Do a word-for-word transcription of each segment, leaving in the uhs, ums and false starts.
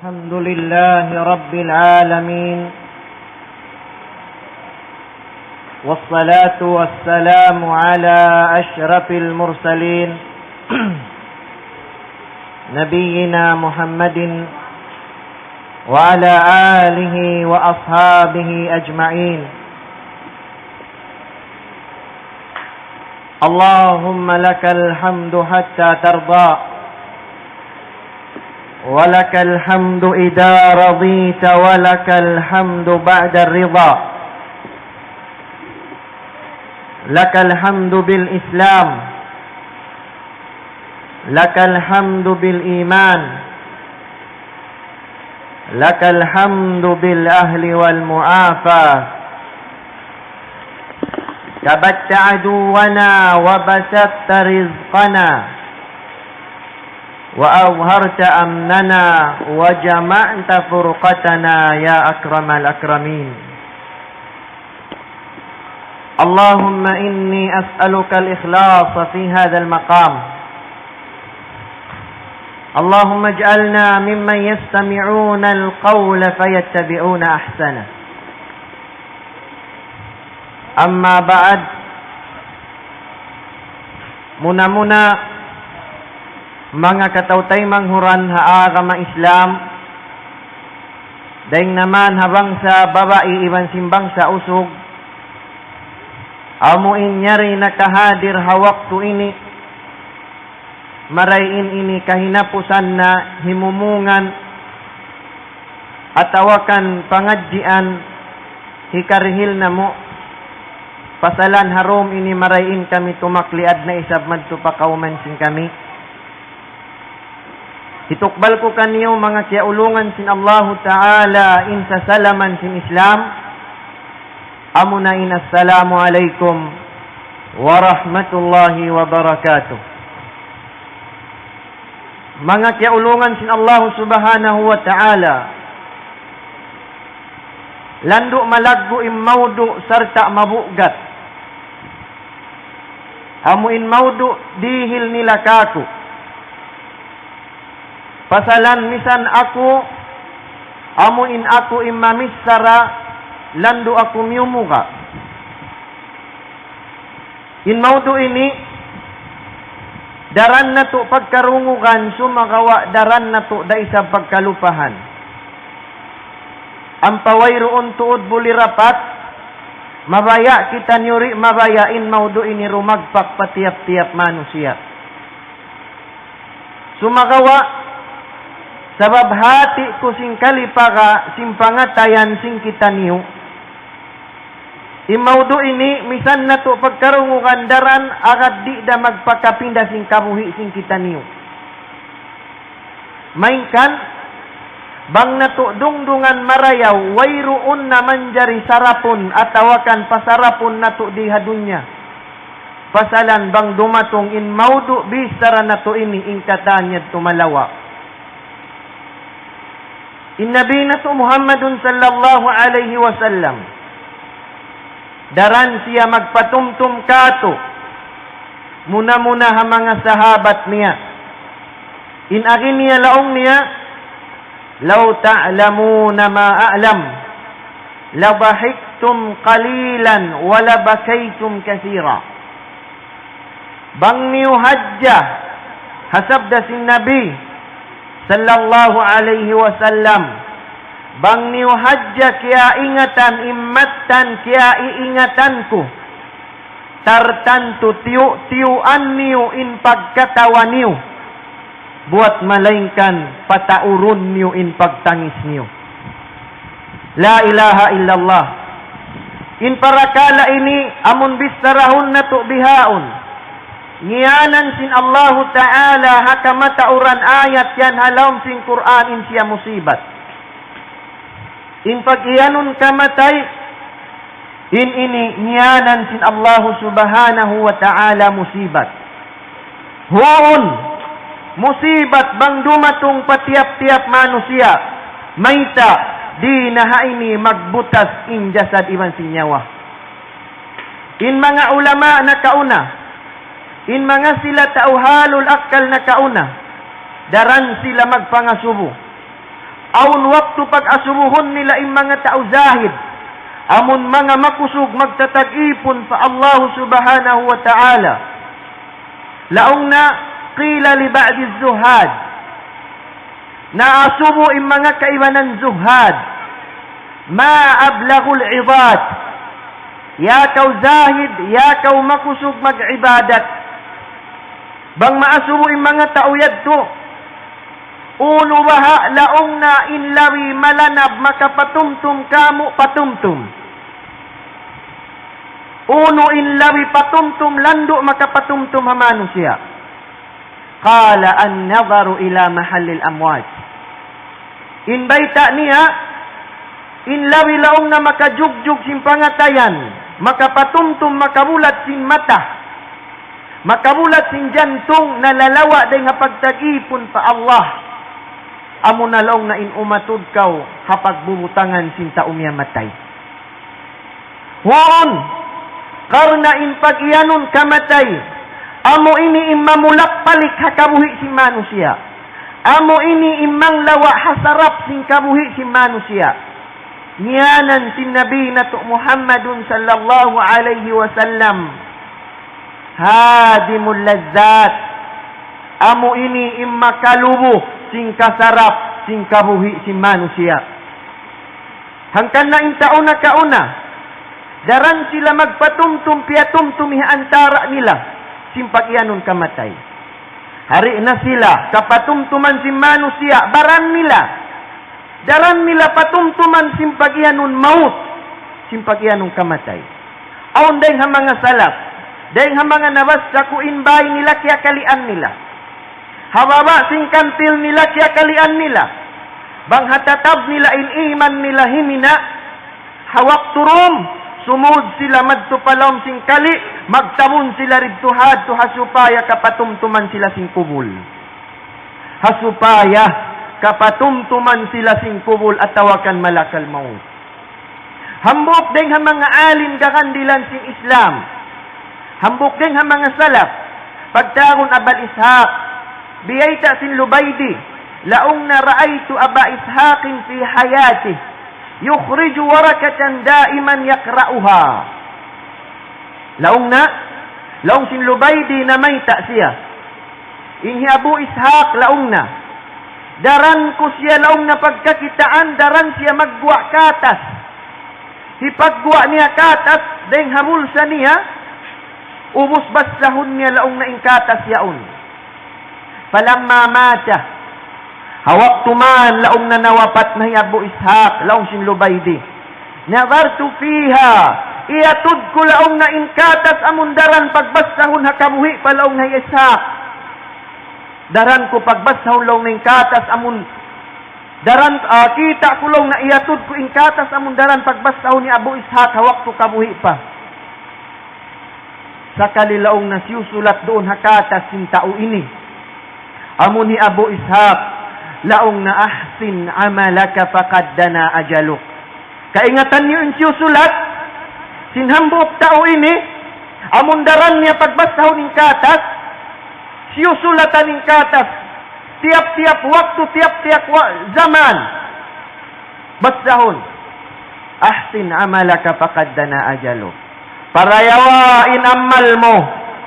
الحمد لله رب العالمين، والصلاة والسلام على أشرف المرسلين نبينا محمد وعلى آله وأصحابه أجمعين. اللهم لك الحمد حتى ترضى، ولك الحمد إذا رضيت، ولك الحمد بعد الرضا. لك الحمد بالإسلام، لك الحمد بالإيمان، لك الحمد بالأهل والمعافاة. كبت عدونا وبسطت رزقنا وأظهرت أمننا وجمعت فرقتنا يا أكرم الأكرمين. اللهم إني أسألك الإخلاص في هذا المقام. اللهم اجعلنا ممن يستمعون القول فيتبعون أحسنه. أما بعد. Muna-muna, manga kataw-taymanghuran ha agama Islam, dayn naman ha bangsa babai iban sin bangsa usug, amu in yari nakahadir ha waktu ini, marayaw in ini kahinapusan na himumungan atawa kan pangadjian hikarihil namu', pasalan ha dum ini marayaw in kami tumakliad na isab madtu pa kawman sin kami. Hitukbal ku kaniyu manga kiyaulungan sin Allahu Ta'ala in sasalaman sin Islam, amuna in assalamu alaykum warahmatullahi wabarakatuh. Manga kiyaulungan sin Allahu Subhanahu wa Ta'ala, landu' malaggu' in mawdu' sarta' mabugat. Amu in mawdu' dihil nila kāku'. Pasalan misan aku, amu in aku in mamichara, landu' aku miyumuga'. In mawdu' ini, daran natu' pagkarungugan, sumagawa' daran natu' da isab pagkalupahan. Ampa wayruun tuud buli rapat, mabaya' kitaniyu di' mabaya' in mawdu' ini rumagpak pa tiyap-tiyap manusiya'. Sumagawa', sabab hati ku sin kalipaga sin pangatayan sin kitaniyu, in mawdu' ini misan natu' pagkarungugan daran agad di' da magpakapinda sin kabuhi' sin kitaniyu. Malayngkan, bang natu' dungdungan marayaw, wayruun na manjari sarapun atawa kan pasarapun natu' di ha dunya. Pasalan bang dumatung in mawdu' bichara natu' ini in katan yadtu malawa'. In Nabi natu' Muhammadun sallallahu alayhi wasallam, daran siya magpatumtum kātu', muna-muna ha manga sahabat niya. In agi niya laung niya, لو تعلمون ما أعلم لضحكتم قليلا ولبكيتم كثيرا. Bang niyu hadja, ha sabda sin Nabi sallallahu alayhi wasallam, bang niyu hadja kiyaingatan in mattan kiyaiingatan ku, tartantu tiyu'-tiyuan niyu in pagkatawa niyu, buwat malayngkan pataurun niyu in pagtangis niyu. La ilaha illallah. In parakala' ini amun bicharahun natu' bihaun, ngiyanan sin Allahu Ta'ala ha kamatauran ayat yan ha lawm sin Qur'an in siya musibat. In pag-iyanun kamatay, in ini ngiyanan sin Allahu Subhanahu wa Ta'ala musibat. Huun, musibat bang dumatung pa tiyap-tiyap manusiya', mayta', di' na ha ini magbutas in jasad iban sin nyawa. In manga ulama nakauna, in manga sila tau halul akkal nakauna, daran sila magpangasubu. Awn waktu pag-asubuhun nila in manga tau zahid, amun manga makusug magtatag-ipun pa Allah Subhanahu wa Ta'ala. Laung na, قيل لبعض الزهاد. Naasubu in manga kaibanan zuhad. ما أبلغ العباد. Ya kaw zahid, ya kaw makusug mag-ibadat. Bang maasubu in manga tau yadtu, unu baha' laung na in labi malanab makapatumtum kāmu' patumtum? Unu in labi patumtum landu' makapatumtum ha manusiya'? قال النظر إلى محل الأموات. In bayta' niya, in labi laung na makajugjug sin pangatayan, makapatumtum, makabulat sin mata, makabulat sin jantung, nalalawa' dayn ha pagtag-ipun pa Allah. Amuna laung na in umatud kaw ha pagbubutangan sin tau miyamatay. Huun, karna' in pag-iyanun kamatay, amu ini in mamulak-palik ha kabuhi' sin manusiya'. Amu ini in manglawa' ha sarap sin kabuhi' sin manusiya'. Ngiyanan sin Nabi natu' Muhammadun sallallahu alayhi wasallam, هادم اللذات. Amu ini in makalubu sin kasarap sin kabuhi' sin manusiya'. Hangkan na in tau nakauna, daran sila magpatumtum, piyatumtum ha antara' nila sin pag-iyanun kamatay. Hari na sila kapatumtuman sin manusiya', baran nila. Daran nila patumtuman sin pag-iyanun maut, sin pag-iyanun kamatay. Awn dayng ha manga salaf, dayng ha manga nabassa ku in bāy nila kiyakalian nila. Ha baba' sin kantil nila kiyakalian nila. Bang ha tatab nila in iman nila himina', ha waktu dum, sumud sila madtu pa lawm sin kali', magtabun sila didtu hadtu ha supaya kapatumtuman sila sin kubul. Ha supaya kapatumtuman sila sin kubul atawa kan malakal maut. Hambuuk dayng ha manga alim gagandilan sin Islam. Hambuuk dayng ha manga salaf. Pagtawagun Abal Ishaq. Biyayta' sin Lubaydi. Laung na رأيت أبا إسحاق في حياته يخرج ورقة دائما يقرأها. Laung na, laung sin Lubaydi namayta' siya. In hi Abu Ishaq laung na. Daran ku siya laung na pagkakitaan, daran siya magguwa' katas. Hipagguwa' niya katas, dayng ha bulsa niya, ubus basahun niya laung na in katas yaun. فلما مات. Ha waktu man laung na nawapat na hi Abu Ishaq, laung sin Lubaydi. نظرت فيها. Iyatud ku laung na in katas amun daran pagbasahun ha kabuhi' pa laung na hi Ishaq. Daran ku pagbasahun laung na in katas amun daran, ah, kita' ku laung na iyatud ku in katas amun daran pagbasahun hi Abu Ishaq ha waktu kabuhi' pa. Sakali laung na siyusulat duun ha katas sin tau ini. Amu hi Abu Ishaq, laung na أحسن عملك فقد دنا أجلك. Kaingatan niyu in siyusulat sin hambuuk tau ini, amun daran niya pagbasahun in katas, siyusulatan in katas, tiyap-tiyap waktu, tiyap-tiyap wa-, jaman. Basahun. أحسن عملك فقد دنا أجلك. Parayawa in amal mu,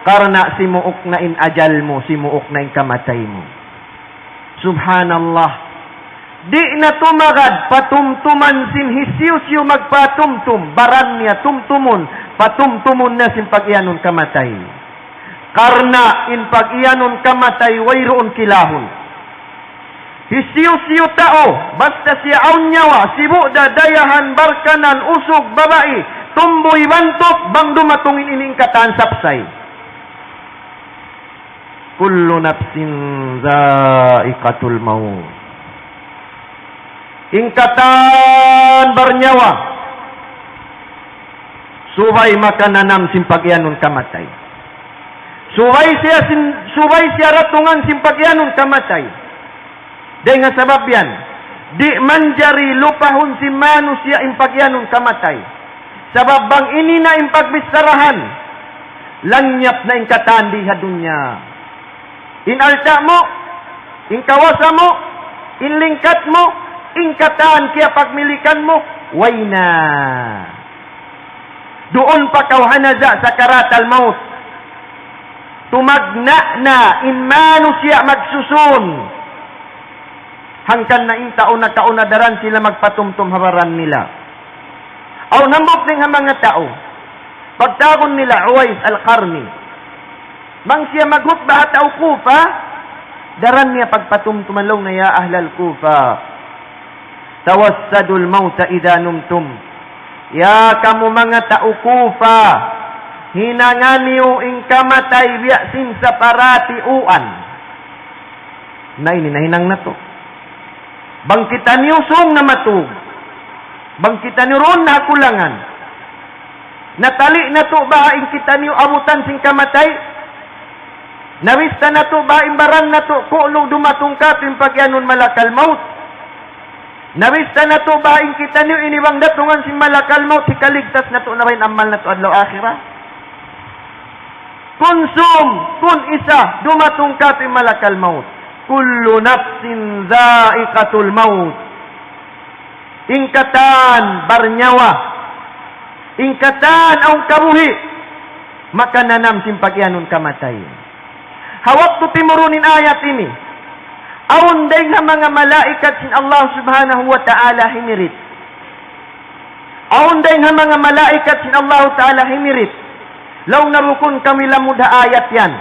karna' simuuk na in ajal mu, simuuk na in kamatay mu. Subhanallah. Di' na tumagad patumtuman sin hisiyu-siyu magpatumtum, baran niya tumtumun, patumtumun na sin pag-iyanun kamatay. Karna' in pag-iyanun kamatay wayruun kilahun. Hisiyu-siyu tau, basta siya awn nyawa, sibu' da, dayahan, barkanan, usug, babai, tumbuy, bantuk, bang dumatung in ini in katan sapsay. كل نفس ذائقة الموت. In katan barnyawa, subay makananam sin pag-iyanun kamatay. Subay siya sin, subay siya datungan sin pag-iyanun kamatay. Dayng ha sabab yan, di' manjari lupahun sin manusiya' in pag-iyanun kamatay. Sabab bang ini na in pagbicharahan, lanyap na in katan di ha dunya. In alta' mu, in kawasa mu, in lingkat mu, In katan kiyapagmilikan mu, way na. Duun pa kaw ha naza' sakaratal maut. Tumagna' na in manusiya' magsusun. Hangkan na in tau nakauna daran sila magpatumtum ha baran nila. Awn hambuuk dayn ha manga tau. Pagtawagun nila Uwais Al-Qarni. Bang siya maghutba ha tau Kufa, daran niya pagpatumtuman laung niya, "Ya ahlal Kufa, tawassadul mauta idha numtum." Ya kamu manga tau Kufa, hinanga niyu in kamatay biya' sin sapara tiuan. Na ini nahinang natu'. Bang kitaniyu sung na matug. Bang kitaniyu duun na ha kulangan. Natali' natu' baha' in kitaniyu abutan sin kamatay? Nabista natu' baha' in baran natu' kunu' dumatung katu' in pagiyanun malakal maut? Nabista natu' baha' in kitaniyu ini bang datungan sin malakal maut, hikaligtas natu' na ba in amal natu' adlaw akhirat? Kunsum, kun isa, dumatung katu' in malakal maut. Kullu nafsin dha'iqatul maut. In katan barnyawa, in katan awn kabuhi', makananam sin pagiyanun kamatay. Ha waktu timurun in ayat ini, awn dayn ha manga malaikat sin Allah Subhanahu wa Ta'ala himirit. Awn dayn ha manga malaikat sin Allahu Ta'ala himirit. Laung na bukun kami lamud ha ayat yan.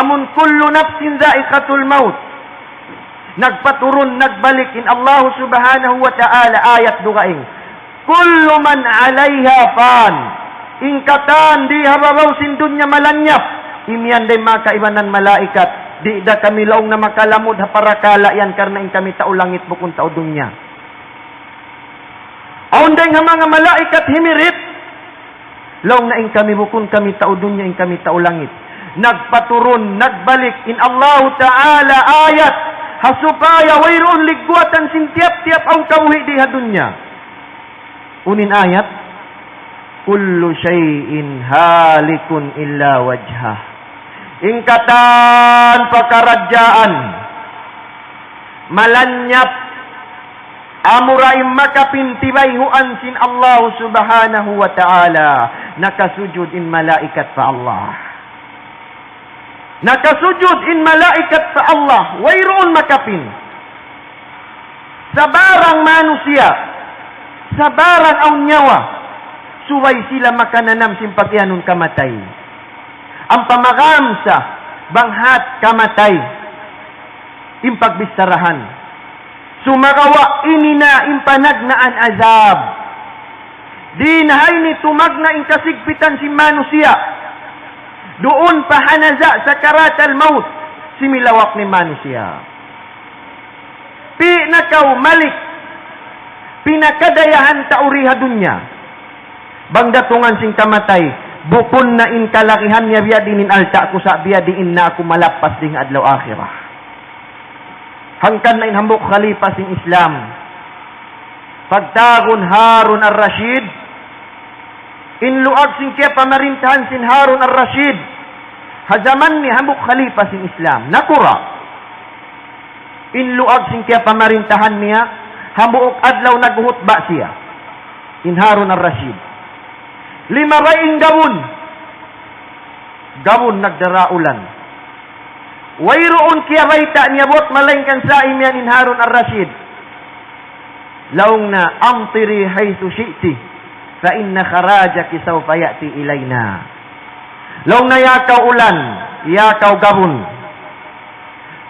Amun kullu nafsin dha'iqatul maut. Nagpaturun, nagbalik in Allahu Subhanahu wa Ta'ala ayat dugaing. Kullu man alayha fan. In katan di ha babaw sin dunya malanyap. Imiyan dayn manga kaibanan malaikat. Di' da kami laung na makalamud ha parakala' yan karna' in kami tau langit bukun tau dunya. Awn dayn ha manga malaikat himirit. Laung na in kami bukun kami tau dunya, in kami tau langit. Nagpaturun, nagbalik in Allahu Ta'ala ayat. Ha supaya wayruun ligwatan sin tiyap-tiyap awn kabuhi' di ha dunya. Unu in ayat? Kullu shay'in halikun illa wajhah. In katan pakaradjaan malanyap, amura in makapin tibayhuan sin Allah Subhanahu wa Ta'ala. Nakasujud in malaikat pa Allah. Nakasujud in malaikat pa Allah. Wayruun makapin. Sabarang manusiya', sabarang awn nyawa, subay sila makananam sin pagiyanun kamatay. Ampa magamsa, bang hat kamatay in pagbicharahan. Sumagawa' ini na in panagnaan azab. Di' na ha ini tumagna' in kasigpitan sin manusiya'. Duun pa ha naza' sakaratal maut, similawak in manusiya'. Pi' na kaw malik, pinakadayahan ta uri ha dunya. Bang datungan sin kamatay, bukun na in kalagihan niya biya' diin in alta' ku sa' biya' diin na aku malappas dayn ha adlaw akhirat. Hangkan na in hambuuk khalifa sin Islam, pagtawagun Harun ar-Rashid, in luag sin kiyapamarintahan sin Harun ar-Rashid, ha jaman niya hambuuk khalifa sin Islam, nakura'. In luag sin kiyapamarintahan niya, hambuuk adlaw naghutba siya. In Harun ar-Rashid. Limabay in gabun. Gabun nagdara ulan. Wayruun kiyabayta' niya buwat malaingkan sa imiyan in Harun ar-Rashid. Laung na, "أمطري حيث شئت، فإن خراجك سوف يأتي إلينا." Laung na, "Ya kaw ulan, ya kaw gabun.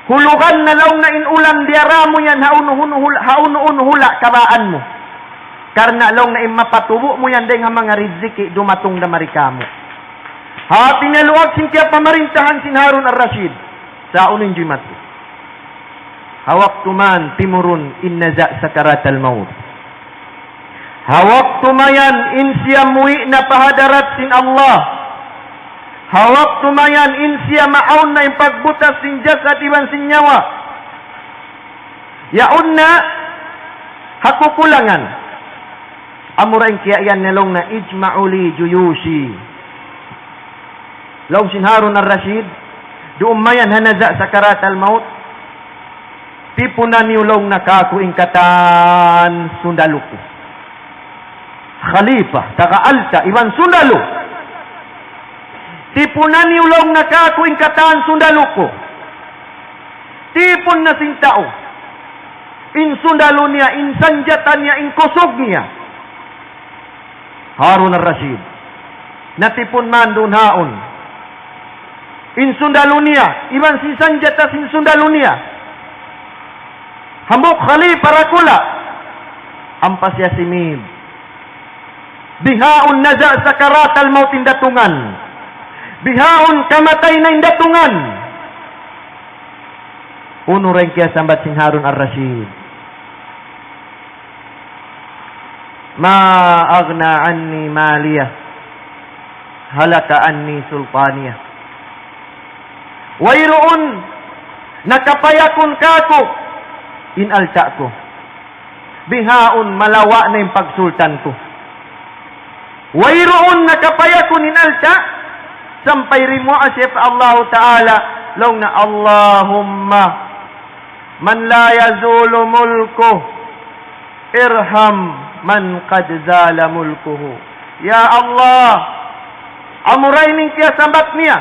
Hulugan na," laung na, "in ulan diyara mu yan ha unu-unu hul-, ha unu-unu hula' kabaan mu. Karna' laung na in mapatubu' mu yan dayn ha manga riziki dumatung da mari kamu'." Hati niya luag sin kiyapamarintahan sin Harun ar-Rashid. Sa' unu in jimatu? Ha waktu man timurun in naza' sakaratal maut. Ha waktu mayan in siya muwi' na pa hadarat sin Allah. Ha waktu mayan in siya maawn na in pagbutas sin jasad iban sin nyawa. Yaun na ha kukulangan. Amura in kiyaiyan niya laung na, "اجمعوا لي جيوشي." Laung sin Harun ar-Rashid, duun mayan ha naza' sakaratal maut. Tipunan niyu laung niya kāku' in katan sundalu ku. Khalifa, taga alta', iban sundalu. Tipunan niyu laung niya kāku' in katan sundalu ku. Tipun na sin tau in sundalu niya, in sanjata niya, in kusug niya. Harun ar-Rashid. Natipun man duun haun in sundalu niya, iban sin sanjata sin sundalu niya. Hambuuk khalifa dakula'. Ampa siya simīd. Bihaun naza' sakaratal mawt in datungan. Bihaun kamatay na in datungan. Unu ra in kiyasambat sin Harun ar-Rashid? ما أغنى عني ماليه هلك عني سلطانيه. Wayruun nakapayakun kāku' in alta' ku. Bihaun malawa' na in pagsultan ku. Wayruun nakapayakun in alta', sampay dimuwaa siya pa Allahu Ta'ala, laung niya, اللهم من لا يزول ملكه ارحم من قد زال ملكه. Ya Allah, amura in kiyasambat niya,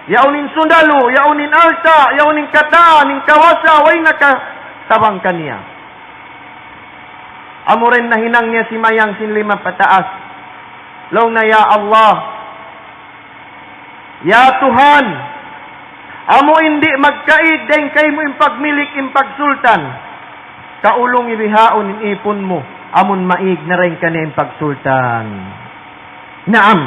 yaun in sundalu, yaun in alta', yaun in katan, in kawasa, way nakatabang kaniya. Amura in nahinang niya simayang sin lima pataas. Laung niya, ya Allah, ya Tuhan, amu in di' magkaig dayn kaymu in pagmilik, in pagsultan, kaulungi bihaun in ipun mu, amun maig na dayn kaniya in pagsultan. Naam,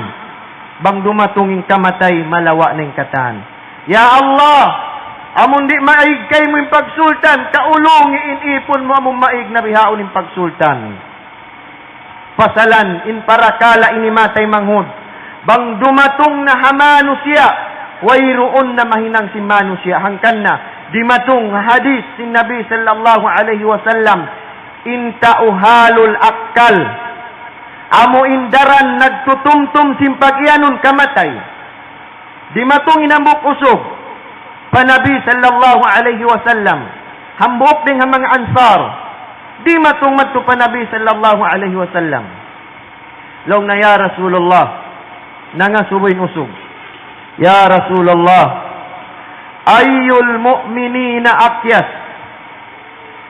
bang dumatung in kamatay, malawa' na in katan. Ya Allah, amun di' maig kaymu in pagsultan, kaulungi in ipun mu amun maig na bihaun in pagsultan. Pasalan in parakala' ini, manga taymanghud. Bang dumatung na ha manusiya', wayruun na mahinang sin manusiya'. Hangkan na, dimatung ha hadith sin Nabi sallallahu alayhi wasallam, in tau halul akkal, amu in daran nagtutumtum sin pag-iyanun kamatay. Dimatung in hambuuk usug pa Nabi sallallahu alayhi wasallam. Hambuuk dayn ha manga Ansar. Dimatung madtu pa Nabi sallallahu alayhi wasallam. Laung niya, ya Rasulullah, nangasubu in usug. Ya Rasulullah, أي المؤمنين أكيس؟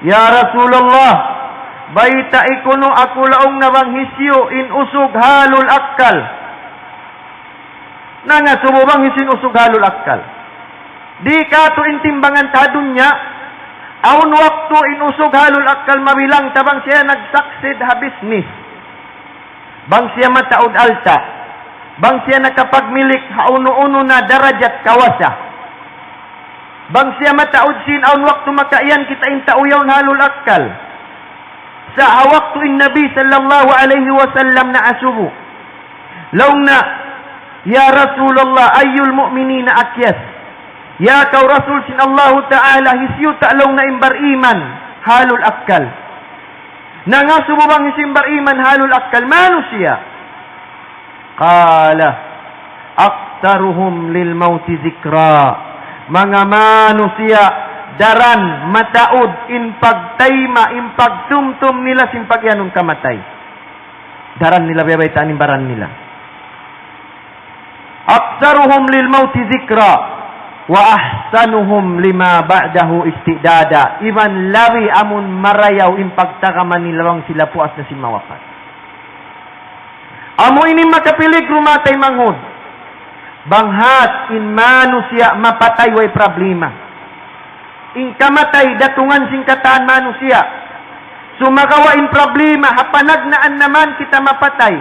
Ya Rasulullah, baytai kunu' aku laung niya bang hisiyu in usug halul akkal. Nangasubu bang hisiyu in usug halul akkal. Di' katu' in timbangan ta ha dunya, awn waktu in usug halul akkal mabilang ta bang siya nag-succeed ha business. Bang siya mataud alta'. Bang siya nakapagmilik ha unu-unu na darajat kawasa. Bang siya mataud sīn, awn waktu makaiyan kita in tau yaun halul akkal. Sa' ha waktu in Nabi sallallahu alayhi wasallam naasubu. Laung niya, ya Rasulullah, أي المؤمنين أكيس؟ Ya kaw Rasul sin Allahu Ta'ala, hisiyu ta laung niya in bariman halul akkal? Nangasubu bang hisiyu in bariman halul akkal? Manusiya'. قال أكثرهم للموت ذكرا. Manga manusiya' daran mataud in pagtayma', in pagtumtum nila sin pag-iyanun kamatay. Daran nila biyabaytaan in baran nila. أكثرهم للموت ذكرا وأحسنهم لما بعده استعدادا. Iban labi amun marayaw in pagtagama nila bang sila puas na sin mawapat. Amu ini makapiligru, manga taymanghud. Bang hat in manusiya' mapatay way problema. In kamatay datungan sin katan manusiya'. Sumagawa' in problema, ha panagnaan na man kita mapatay.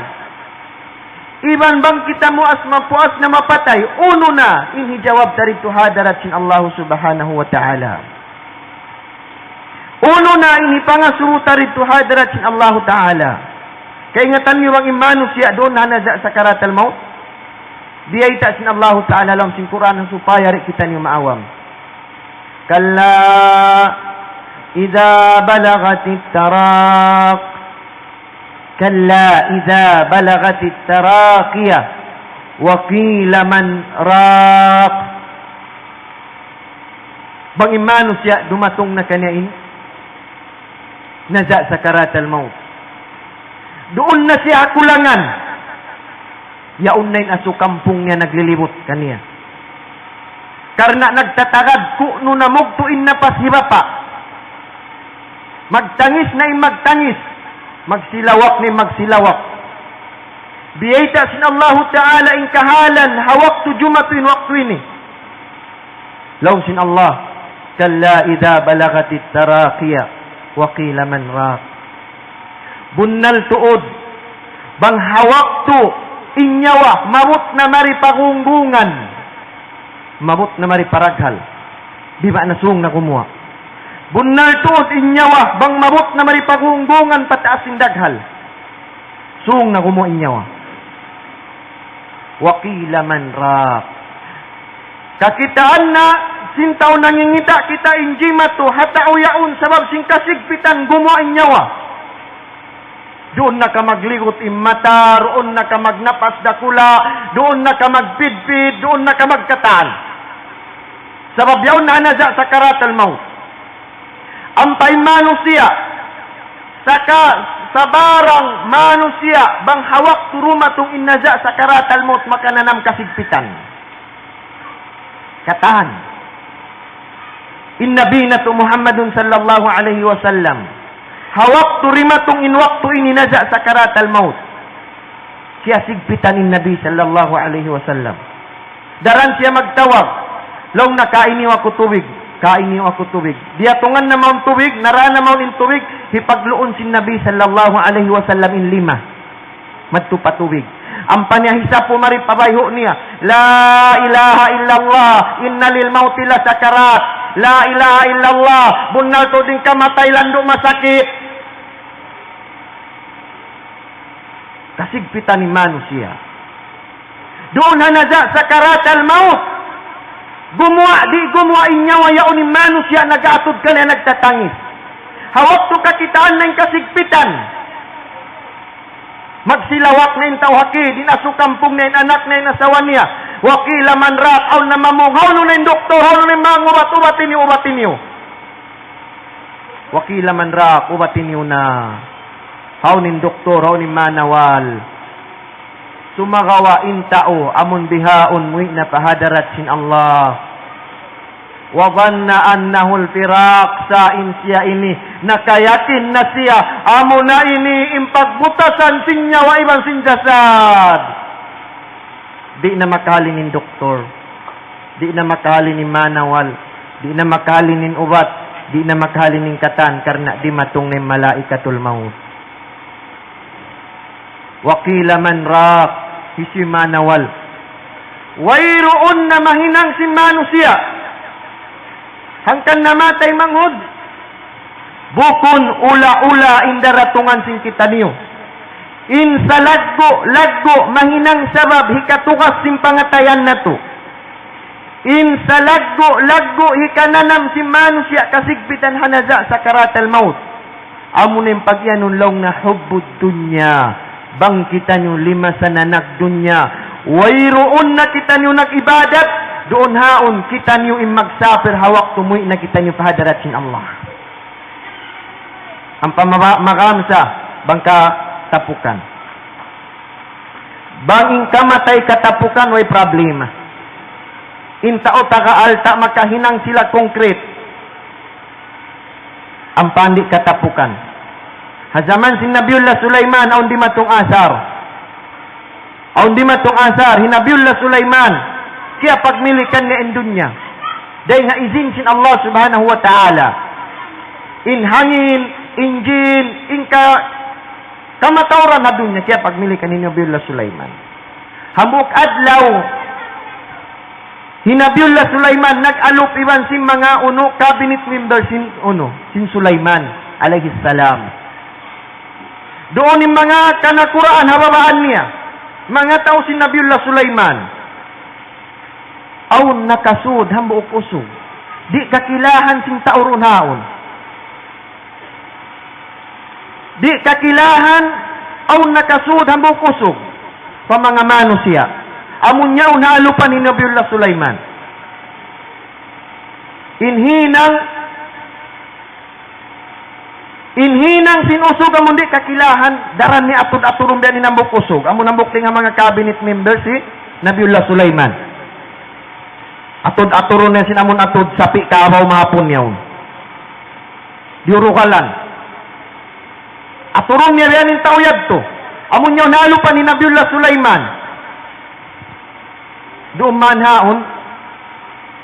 Iban bang kita muas mapuas na mapatay, unu na in hijawab ta didtu ha hadarat sin Allahu Subhanahu wa Ta'ala? Unu na in hipangasubu ta didtu ha hadarat sin Allahu Ta'ala? Kaingatan niyu bang in manusiya' duun ha naza' sakaratal mawt? Biyayta' sin Allahu Ta'ala ha lawm sin Qur'an supaya di' kitaniyu maawam. كلا إذا بلغت التراق. كلا إذا بلغت التراقي وقيل من راق. Bang in manusiya' dumatung na kaniya in naza' sakaratul maut. Duun na siya ha kulangan. Yaun na in asu kampung niya naglilibut kaniya. Karna' nagtatagad ku'nu na mugtu' in napas hi bapa'. Magtangis na in magtangis. Magsilawak na in magsilawak. Biyayta' sin Allahu Ta'ala in kahalan ha waktu jumatu in waktu ini. Laung sin Allah, كلا إذا بلغت التراقي وقيل من راق. Bunnal tuud, bang ha waktu in nyawa maabut na mari pa gunggungan, maabut na mari pa daghal, di' ba na sūng na gumuwa'. Bunnal tuud in nyawa bang maabut na mari pa gunggungan pataas sin daghal, sūng na gumuwa' in nyawa. وقيل من راق. Kakitaan na sin tau nangingita' kita in jimatu ha tau yaun sabab sin kasigpitan gumuwa' in nyawa. Duun na ka magligut in mata, duun na ka magnapas dakula', duun na ka magpidpid, duun na ka magkatān. Sabab yaun na naza' sakaratul maut. Ampa in manusiya', saka sabarang manusiya', bang ha waktu dumatung in naza' sakaratul maut, makananam kasigpitan. Katan. In Nabi natu' Muhammadun sallallahu alayhi wasallam, ha waktu dumatung in waktu ini naza' sakaratul maut, kiyasigpitan in Nabi sallallahu alayhi wasallam. Daran siya magtawag. Laung niya, "Kainiyu aku tubig. Kainiyu aku tubig." Diyatungan na mawn tubig, nara na mawn in tubig, hipagluun sin Nabi sallallahu alayhi wasallam in lima. Madtu pa tubig. Ampa niya hisapu mari pa bayhu' niya. لا إله إلا الله إن للموت لسكرات. لا إله إلا الله. Bunnal tuud in kamatay landu' masakit. Kasigpitan in manusiya'. Duun ha naza' sakaratul maut. Gumuwa', di' gumuwa' in nyawa yaun in manusiya' nag-atud kaniya nagtatangis. Ha waktu kakitaan na in kasigpitan. Magsilawak na in tau ha kid, in asu kampung niya, in anak niya, in asawa niya. وقيل من راق, awn na mamung, hawnu na in doktor, hawnu na in mangubat-ubat ini, ubat ini. وقيل من راق, ubat ini na. Hawnu in doktor, hawnu in manawal. Sumagawa' in tau, amun bihaun muwi' na pa hadarat sin Allah. وظن أنه الفراق, sa' in siya ini, nakayakin na siya, amuna ini in pagbutasan sin nyawa iban sin jasad. Di' na makahalin in doktor. Di' na makahalin in manawal. Di' na makahalin in ubat. Di' na makahalin in katan karna' dimatung na in malaikatul maut. وقيل من راق, hisiyu in manawal. Wayruun na mahinang sin manusiya'. Hangkan namatay manghud. Bukun ula-ula in daratungan sin kitaniyu. In salaggu'-laggu' mahinang sabab hikatugas sin pangatayan natu'. In salaggu'-laggu' hikananam sin manusiya' kasigpitan ha naza' sakaratul maut. Amuna in pagiyanun laung niya حب الدنيا. Bang kitaniyu limasa na nagdunya. Wayruun na kitaniyu nag-ibadat. Duun haun kitaniyu in magsapir ha waktu muwi' na kitaniyu pa hadarat sin Allah. Ampa maba-, makamsa bang katapukan. Bang in kamatay katapukan, way problema. In tau taga alta' makahinang sila konkret. Ampa di' katapukan. Ha jaman sin Nabiullah Sulaiman, awn dimatung asar. Awn dimatung asar, hi Nabiullah Sulaiman, kiyapagmilikan niya in dunya. Dayn ha izin sin Allah Subhanahu wa Ta'ala. In hangin, in jin, in ka-, kamatauran ha dunya, kiyapagmilikan hi Nabiullah Sulaiman. Hambuuk adlaw, hi Nabiullah Sulaiman nag-alup iban sin manga unu cabinet member sin unu, sin Sulaiman alayhi salam. Duun in manga kanakuraan ha babaan niya, manga tau sin Nabiullah Sulaiman. Awn nakasud hambuuk usug. Di' kakilahan sin tau duun haun. Di' kakilahan, awn nakasud hambuuk usug pa manga manusiya'. Amun yaun ha alupan hi Nabiullah Sulaiman. In hinang, in hinang sin usug amun di' kakilahan, daran niya atud-aturun biya' ini in hambuuk usug. Amun hambuuk dayn ha manga cabinet members hi Nabiullah Sulaiman. Atud-aturun niya sin amun atud sapi' kabaw mahapun yaun. Diyurukalan. Aturun niya biya' ini in tau yadtu. Amun yaun ha alupan hi Nabiullah Sulaiman. Duun man haun,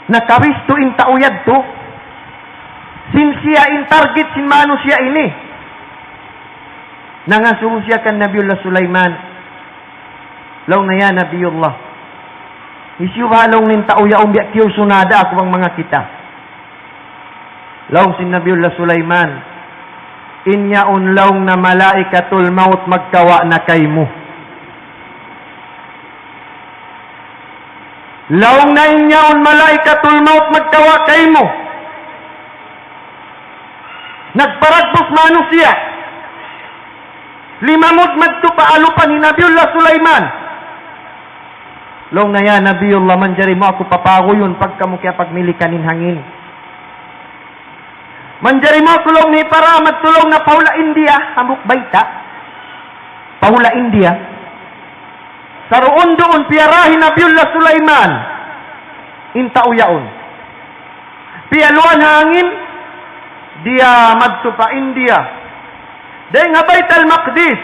nakabistu in tau yadtu, sin siya in target sin manusiya' ini. Nangasubu siya kan Nabiullah Sulaiman. Laung niya, "Ya Nabiullah, hisiyu ba laung niya in tau yaun biya' kiyusunada aku bang manga kita?" Laung sin Nabiullah Sulaiman, "In yaun laung niya malaikatul maut magkawa' na kaymu." Laung niya in yaun malaikatul maut magkawa' kaymu. Nagparagbus manusiya'. Limamud madtu pa alupan hi Nabiullah Sulaiman. Laung niya, "Ya Nabiullah, manjari mu aku papaguyun pagka mu kiyapagmilikan in hangin. Manjari mu aku laung niya hipara madtu laung niya pa hula' India, hambuuk bayta'. Pa hula' India. Saruun-duun piyara hi Nabiullah Sulaiman in tau yaun. Piyaluan ha hangin, diya madtu pa India. Dayn ha Baitul Maqdis,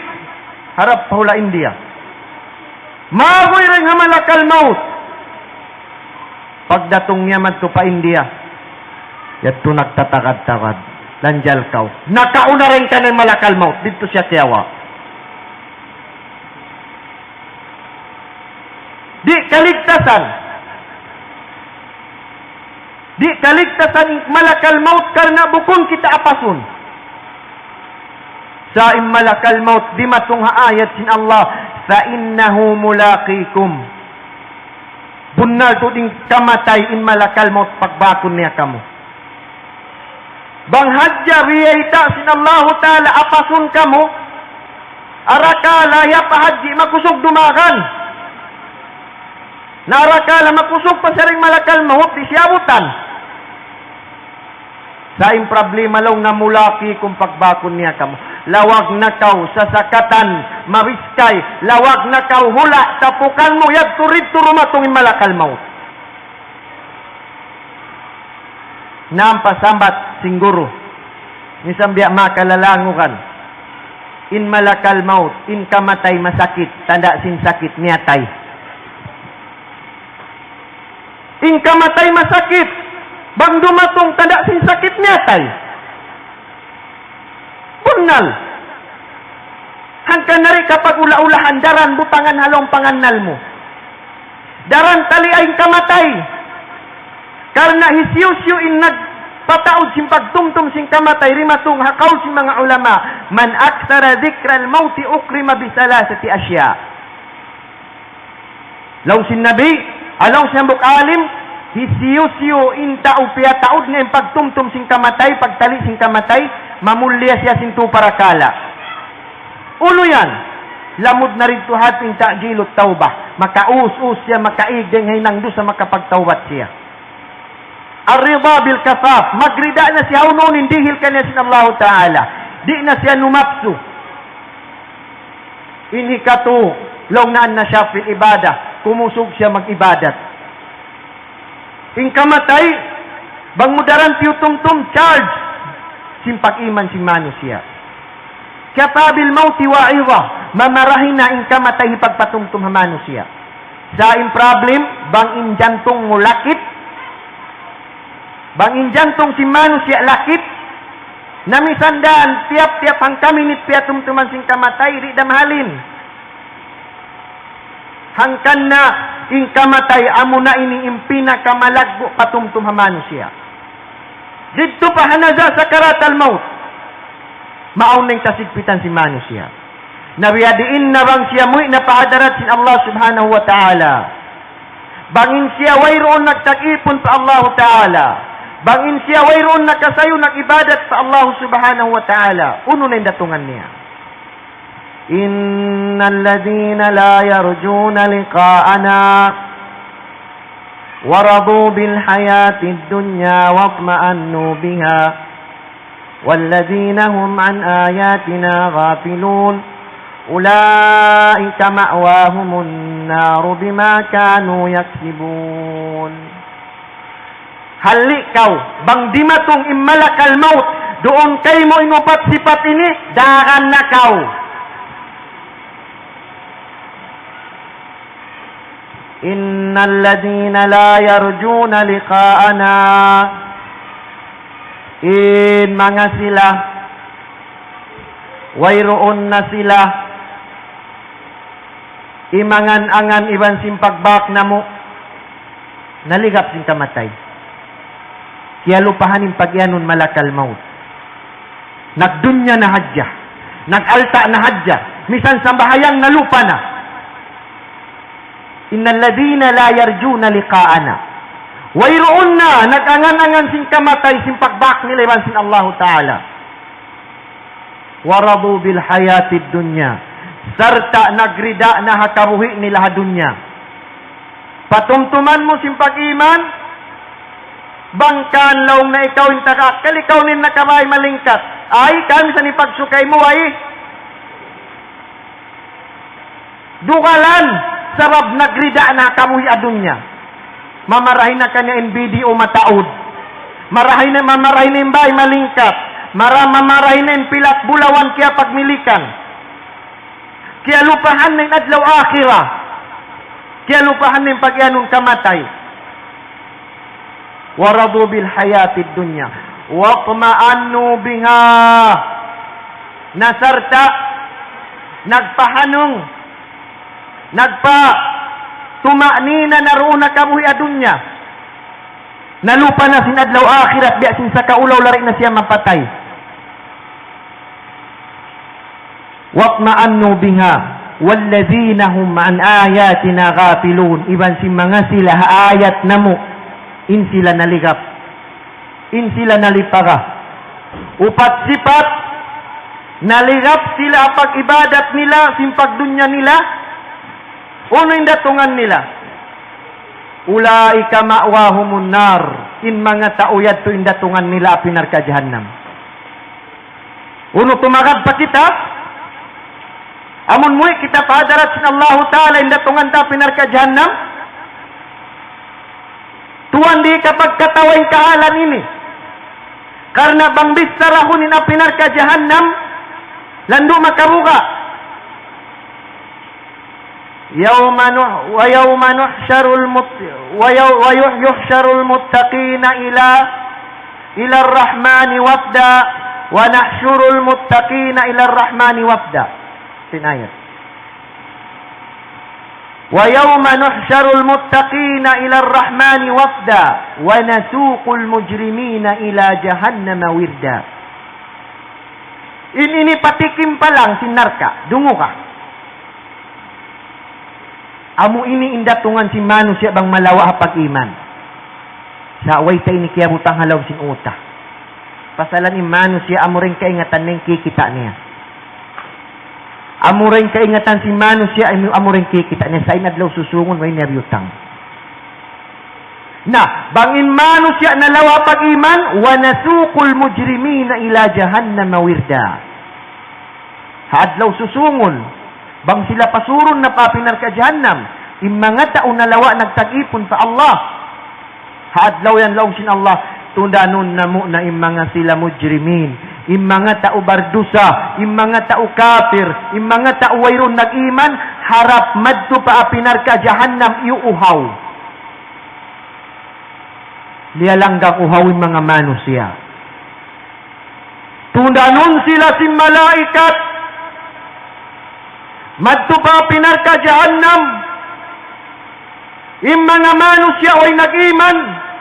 harap pa hula' India. Maguy dayn ha malakal maut." Pagdatung niya madtu pa India, yadtu nagtatagad-tagad. Lanjal kaw. Nakauna dayn kaniya in malakal maut. Didtu siya kiyawa'. Di' kaligtasan. Di' kaligtasan in malakal maut karna' bukun kita apasun. Sa' in malakal maut dimatung ha ayat sin Allah, "Fa innahu mulaqikum." Bunnal tuud in kamatay in malakal maut pagbakun niya kamu. Bang hadja biyayta' sin Allahu Ta'ala apasun kamu, arakala' hiya pa hadji makusug dumagan. Na arakala' makusug pa siya dayn malakal maut, di' siya abutan. Sa' in problema laung niya mulaqikum pagbakun niya kamu. Lawag na kaw sasakatan, mabiskay, lawag na kaw hula', tapukan mu, yadtu didtu dumatung in malakal maut. Naam, pa sambat sin guru. Misan biya' makalalangugan. In malakal maut, in kamatay masakit, tanda' sin sakit, miyatay. In kamatay masakit, bang dumatung tanda' sin sakit, miyatay. Bunnal. Hangkan na di' kapag-ula-ulahan, daran butangan ha lawm pangannal mu. Daran taliay in kamatay. Karna' hisiyu-siyu in nagpataud sin pagtumtum sin kamatay, dimatung ha kaul sin manga ulama, من أكثر ذكر الموت أكرم بثلاثة أشياء. Laung sin Nabi, laung sin hambuuk alim, hisiyu-siyu in tau piyataud niya in pagtumtum sin kamatay, pagtali sin kamatay, mamulliya siya sin tū parakala'. Unu yan? Lamud na didtu hāti in ta'jilut tawbah. Makaus-us siya, makaig dayn ha hinang dusa, makapagtawbat siya. الرضا بالكفاف, magrida na siya ha unu-unu in dihil kaniya sin Allahu Ta'ala. Di' na siya numapsu. In hikatū, laung niya النشاط في العبادة, kumusug siya mag-ibadat. In kamatay, bang mu daran tiyutumtum, charge sin pag-iman sin manusiya'. كفى بالموت واعظة, mamarahi na in kamatay hipagpatumtum ha manusiya'. Sa' in problem, bang in jantung mu lakit, bang in jantung sin manusiya' lakit, na misan da tiyap-tiyap hangkaminit piyatumtuman sin kamatay, di' da mahalin. Hangkan na in kamatay amuna ini in pinakamalaggu' patumtum ha manusiya'. Didtu pa ha naza sakaratul maut, maawn na in kasigpitan sin manusiya'. Na biyadiin na bang siya muwi' na pa hadarat sin Allah Subhanahu wa Ta'ala. Bang in siya wayruun nagtag-ipun pa Allah Ta'ala. Bang in siya wayruun nakasayu nag-ibadat pa Allah Subhanahu wa Ta'ala. Unu na in datungan niya? إن الذين لا يرجون لقاءنا ورضوا بالحياة الدنيا واطمأنوا بها والذين هم عن آياتنا غافلون أولئك مأواهم النار بما كانوا يكسبون. Halli' kaw, bang dimatung in malakal maut, duun kaymu in upat sipat ini, daran na kaw. إن الذين لا يرجون لقاءنا, in manga sila, wayruun na sila imangan-angan iban sin pagbak namu', naligap sin kamatay. Kiyalupahan in pag-iyanun malakal maut. Nagdunya na hadja. Nag-alta' na hadja. Misan sambahayang nalupa na. إن الذين لا يرجون لقاءنا. Wayruun na nag-angan-angan sin kamatay, sin pagbak nila iban sin Allahu Ta'ala. ورضوا بالحياة الدنيا. Sarta' nagrida na ha kabuhi' nila ha dunya. Patumtuman mu sin pag-iman, bang kan laung na ikaw in taga akkal, ikaw in nakabay malingkat. Ay, kan sa ni pagsukay mu, ay. Dugalan, sabab nagrida na kabuhi' ha dunya. Mamarahi na kaniya in B D O mataud. Marahi na, mamarahi na in bay malingkat. Mara-, mamarahi na in pilat bulawan kiyapagmilikan. Kiyalupahan na in adlaw akhirat. Kiyalupahan na in pag-iyanun kamatay. ورضوا بالحياة الدنيا واطمأنوا بها. Na sarta' nagpahanung, nagpa-, tuma'nina na duun ha kabuhi' ha dunya. Nalupa na sin adlaw akhirat, biya' sin sakaulaw lari na siya mapatay. واطمأنوا بها والذين هم عن آياتنا غافلون. Iban sin manga sila ha ayat namu', in sila naligap. In sila nalipaga. Upat sipat, naligap sila ha pag-ibadat nila, sin pagdunya nila, unu in datungan nila? أولئك مأواهم النار. In manga tau yadtu in datungan nila api narka' jahannam. Unu tumagad pa kita? Amun muwi' kita pa hadarat sin Allahu Ta'ala, in datungan ta api narka' jahannam. Tuwan, di' kapagkatawa in kahalan ini. Karna' bang bicharahun in api narka' jahannam, landu' makabuga'. يوم نح-، ويوم نحشر المت-، ويو-، ويح-، يحشر المتقين إلى، إلى الرحمن وفدا، ونحشر المتقين إلى الرحمن وفدا. Sin ayat. ويوم نحشر المتقين إلى الرحمن وفدا، ونسوق المجرمين إلى جهنم وردا. In ini patikimpalang sin narka', dunguga. Amu ini in datungan sin manusiya' bang malawa' ha pag-iman. Sa' way ta ini kiyabutang ha lawm sin uta'. Pasalan in manusiya' amura in kaingatan niya in kikita' niya. Amura in kaingatan sin manusiya', amu-, amura in kikita' niya. Sa' in adlaw susungun, way niya biyutang. Na, bang in manusiya' nalawa' pag-iman, ونسوق المجرمين إلى جهنم وردا. Ha adlaw susungun, bang sila pasurun na pa api narka' jahannam, in manga tau nalawa' nagtag-ipun pa Allah. Ha adlaw yan laung sin Allah, tundanun namu' na in manga sila mujrimin, in manga tau bardusa, in manga tau kapir, in manga tau wayruun nag-iman, harap madtu pa api narka' jahannam, iyuuhaw. Liyalanggang uhaw in manga manusiya'. Tundanun sila sin malaikat. Madtu pa api narka' jahannam. In manga manusiya' way nag-iman,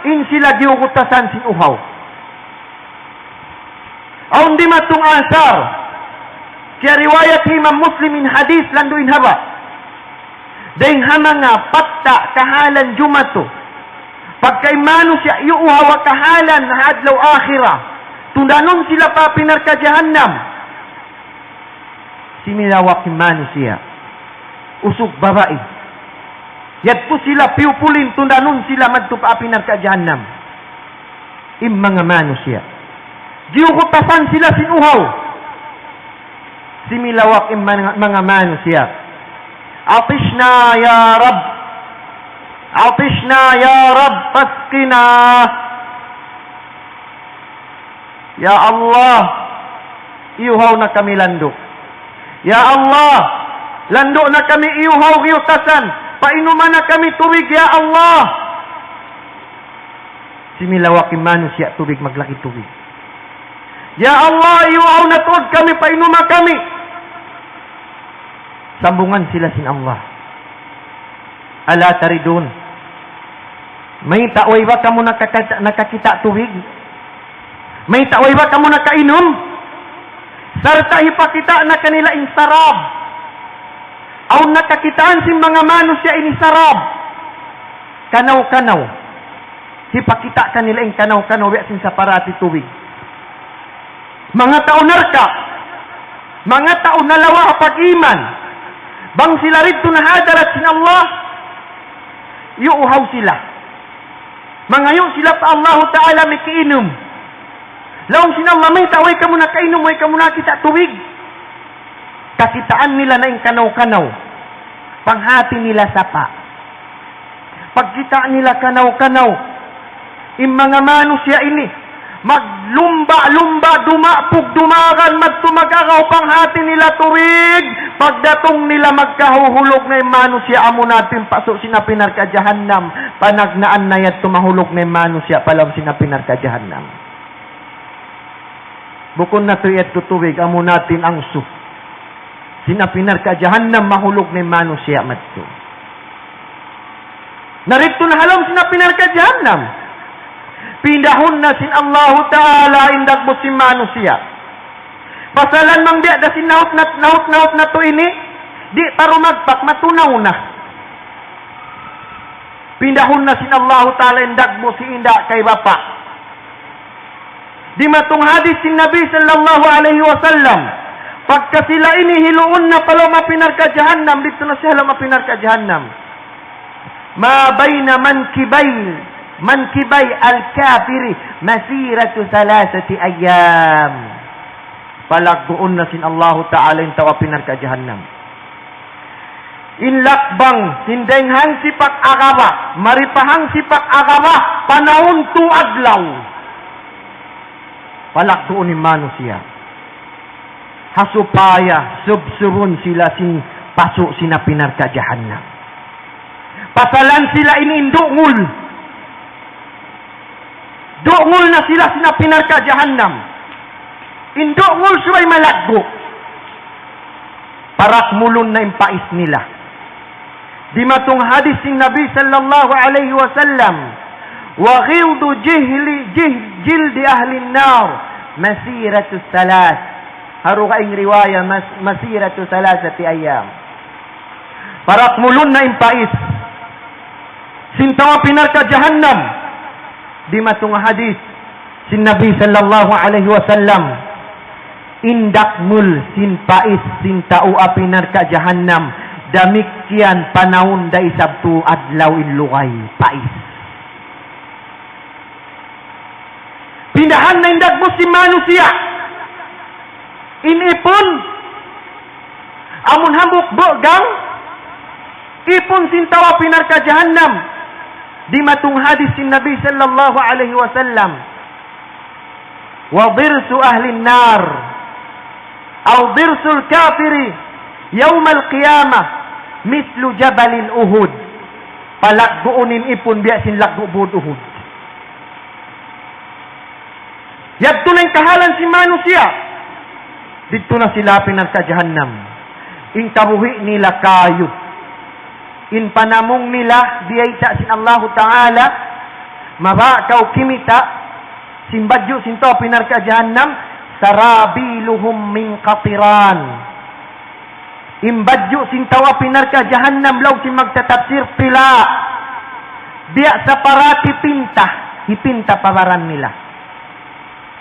in sila giyugutasan sin uhaw. Awn dimatung asar. Kiyariwayat hi Imam Muslim in hadis, landu' in haba'. Dayng ha manga patta' kahalan jumatu. Pagka in manusiya' iyuuhaw ha kahalan ha adlaw akhirat, tundanun sila pa api narka' jahannam. Similawak in manusiya'. Usug babai. Yadtu sila piyupulin, tundanun sila madtu pa api narka' jahannam. In manga manusiya'. Diyugutasan sila sin uhaw. Similawak in manga, manga manusiya'. عطشنا يا رب. عطشنا يا رب فاسقنا. Ya Allah, iyuhaw na kami landu'. Ya Allah, landu' na kami iyuhaw, giyutasan. Painuma na kami tubig, ya Allah. Similawak in manusiya' tubig, maglaki tubig. Ya Allah, iyuhaw na tuud kami, painuma kami. Sambungan sila sin Allah. ألا تردون. Mayta' way ba kamu nakakita-, nakakita' tubig? Mayta' way ba kamu nakainum? Sarta' hipakita' na kanila in sarab. Awn nakakitaan sin manga manusiya' ini sarab. Kanaw-kanaw. Hipakita' kanila in kanaw-kanaw biya' sin saparati tubig. Manga tau narka', manga tau nalawa' ha pag-iman, bang sila didtu ha hadarat sin Allah, iyuhaw sila. Mangayu' sila pa Allahu Ta'ala mikiinum. Laung sin Allah, mayta' way kamu nakainum, way kamu nakakita' tubig? Kakitaan nila na in kanaw-kanaw. Panghati nila sapa'. Pagkita' nila kanaw-kanaw, in manga manusiya' ini, maglumba'-lumba', dumapug, dumagan, madtu mag-agaw, panghati nila tubig. Pagdatung nila magkahuhulug na in manusiya', amu na in pasu' sin api narka' jahannam. Panagnaan na yadtu mahulug na in manusiya' pa lawm sin api narka' jahannam. Bukun na tuud yadtu tubig, amu na in angsu sin api narka' jahannam, mahulug na in manusiya' madtu. Na didtu na ha lawm sin api narka' jahannam. Pindahun na sin Allahu Ta'ala in dagbus sin manusiya'. Pasalan bang biya' da sin nahut na, nahut-nahut natu' ini, di' pa rumagpak, matunaw na. Pindahun na sin Allahu Ta'ala in dagbus sin inda' kay bapa'. Dimatung hadis sin Nabi sallallahu alayhi wasallam, pagka sila ini hiluun na pa lawm api narka' jahannam, didtu na sila ha lawm api narka' jahannam. ما بين منكبي، منكبي الكافر مسيرة ثلاثة أيام. Palagguun na sin Allahu Ta'ala in tau api narka' jahannam. In lakbang, sin dayn ha hangsipak agaba, mari pa hangsipak agaba, panahun tū adlaw. Palagguun in manusiya'. Ha supaya subsubun sila sin pasu' sin api narka' jahannam. Pasalan sila ini in dungul. Dungul na sila sin api narka' jahannam. In dungul subay malaggu'. Parakmulun na in pais nila. Dimatung hadis sin Nabi sallallahu alayhi wasallam, وغلظ جهل، جه-، جلد أهل النار مسيرة ثلاث. Ha dugaing riwaya, mas-, مسيرة ثلاثة أيام. Parakmulun na in pais sin tau api narka' jahannam. Dimatung hadis sin Nabi sallallahu alayhi wasallam, in dakmul sin pais sin tau api narka' jahannam, damikkiyan panahun da isab tū adlaw in lugay, pais. Pindahan na in dagbus sin manusiya'. In ipun, amun hambuuk bugang, ipun sin tau api narka' jahannam. Dimatung hadis sin Nabi sallallahu alayhi wasallam, وضرس أهل النار أو ضرس الكافر يوم القيامة مثل جبل أحد. Palagguun in ipun biya' sin laggu' būd Uhud. Yadtu na in kahalan sin manusiya'. Didtu na sila ha api narka' jahannam. In kabuhi' nila kāyu. In panamung nila biyayta' sin Allahu Ta'ala, mabaya' kaw kimita', sin badju' sin tau api narka' jahannam, سرابيلهم من قطران. In badju' sin tau api narka' jahannam, laung sin magtatapsir, pila'. Biya' saparati pinta, hipinta pa baran nila.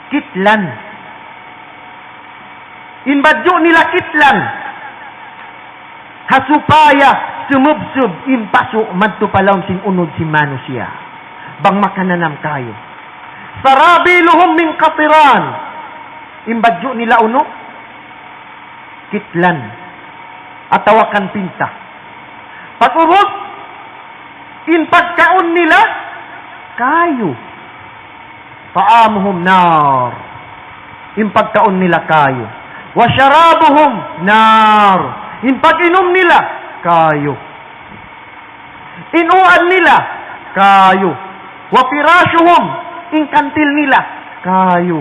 Kitlan. In badju' nila kitlan. Ha supaya sumubsub in pasu' madtu pa lawm sin unud sin manusiya'. Bang makananam kayu. سرابيلهم من قطران. In badju' nila unu? Kitlan. Atawa kan pinta. Pag'ubus, in pagkaun nila, kayu. طعامهم نار. In pagkaun nila kayu. وشرابهم نار. In pag-inum nila kayu. In uan nila kayu. وفراشهم. In kantil nila kayu.